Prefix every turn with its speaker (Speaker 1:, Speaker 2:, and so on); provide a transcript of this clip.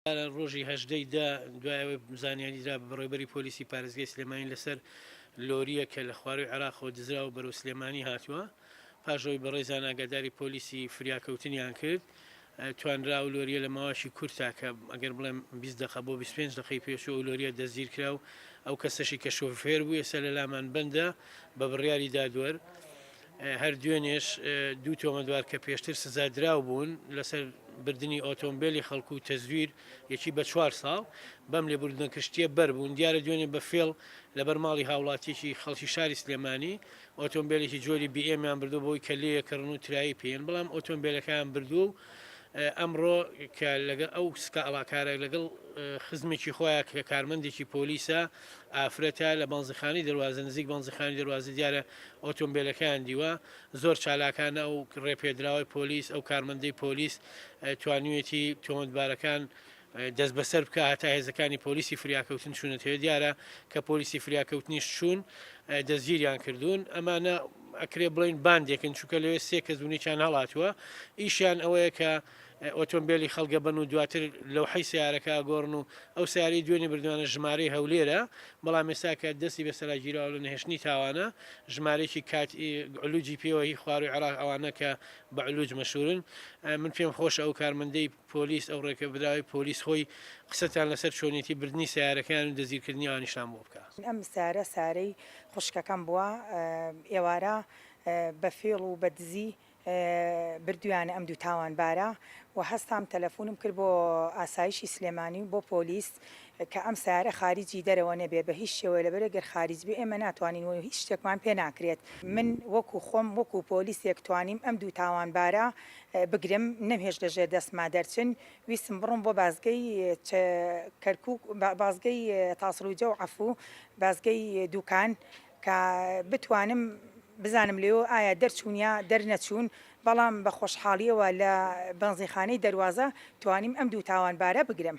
Speaker 1: ڕۆژی 18 ی دە دوای ئەوەی زانیاری درا بە بەڕێوەبەری پۆلیسی پارێزگای سلێمانی لەسەر لۆرییەک کە لە خوارووی عێراقەوە دزراوە بەرەو سلێمانی هاتووە، پاش ئەوەی بەڕێزان ئاگاداری پۆلیسی فریاکەوتنیان کرد، توانرا ئەو لۆرییە لە ماوەیەکی کورتا کە ئەگەر بڵێم 20 دەقە بۆ 25 دەقەی پێچوو ئەو لۆرییە دەستگیرکرا و ئەو کەسەشی کە شۆفێر بوو ئێستا لە لامان بەندە بە بڕیاری دادوەر. هەر دوێنێش دوو تۆمەتبار کە پێشتر سزادراو بوون لەسەر بردنی ئۆتۆمبێلی خەڵک و تەزویر یەکی بە چوار ساڵ بەم لێبوردنە گشتیە بەر بوون دیارە دوێنێ بە فێڵ لەبەر ماڵی هاوڵاتیەکی خەڵکی شاری سلێمانی ئۆتۆمبێلێکی جۆری بی ئێمیان بردووە بۆی کە لێیە کڕن و ترایی پێیەن بەڵام ئۆتۆمبێلەکەیان بردووە و ئەمڕۆ کە لەگەڵ ئەو سکاڵاکارە لەگەڵ خزمێکی خۆیان کە کارمەندێکی پۆلیسە ئافرەتە لە بەنزیخانەی دەروازە نزیک بەنزیخانەی دەروازە دیارە ئۆتۆمبێلەکەیان دیوە زۆر چالاکانە ئەو ڕێپێدراوەی پۆلیس ئەو کارمەندەی پۆلیس توانیویەتی تۆمەتبارەکان دەستبەسەر بکە هەتا هێزەکانی پۆلیسی فریاکەوتن چوونەتەوە دیارە کە پۆلیسی فریاکەوتنیش چوون دەستگیریان کردوون ئەمانە ئەکرێ بڵین باندێکن چونکە لەوێ سێ کەس بوونێکیان هەڵاتووە ئیشیان ئەوەیە کە ئۆتۆمبێلی خەڵک ئەبەن و دواتر لەوحەی سەیارەکە ئەگۆڕن و ئەو سەیارەی دوێنێ بردویانە ژمارەی هەولێرە بەڵام ئێستا کە دەستی بەسەرا گیراوە لە نەهێشتنی تاوانە ژمارەیەکی کات علوجی پێوە هی خواروی عێراق ئەوانە کە بە علوج مەشورن من پێم خۆشە ئەو کارمەندەی پۆلیس ئەو ڕێکەبراوی پۆلیس خۆی قسەتان لەسەر چۆنیەتی بردنی سەیارەکەیان و دەستگیرکردنی ئەوانیشتان بۆ بکا.
Speaker 2: ئەم سەیارە سەیارەی خوشکەکەم بووە ئێوارە بە فێڵ و بە دزی بردویانە ئەم دوو تاوانبارە و هەستام تەلەفونم کرد بۆ ئاسایشی سلێمانی و بۆ پۆلیس کە ئەم سەیارە خاریجی دەرەوە نەبێ بە هیچ شێوەیە لەبەر گەر خاریج بێ ئێمە ناتوانین و هیچ شتێکمان پێ ناکرێت من وەکو خۆم وەکو پۆلیسێک توانیم ئەم دوو تاوانبارە بگرم نەمهێشت لە ژێر دەستما دەرچن ویستم بڕۆم بۆ بازگەی کەرکوک بازگەی تاسڵوجە و عەفو بازگەی دوکان کە بتوانم بزانم لێوە ئایا دەرچوون یا دەرنەچوون، بەڵام بە خۆشحاڵییەوە لە بەنزینخانەی دەروازە توانیم ئەم دوو تاوانبارە بگرم.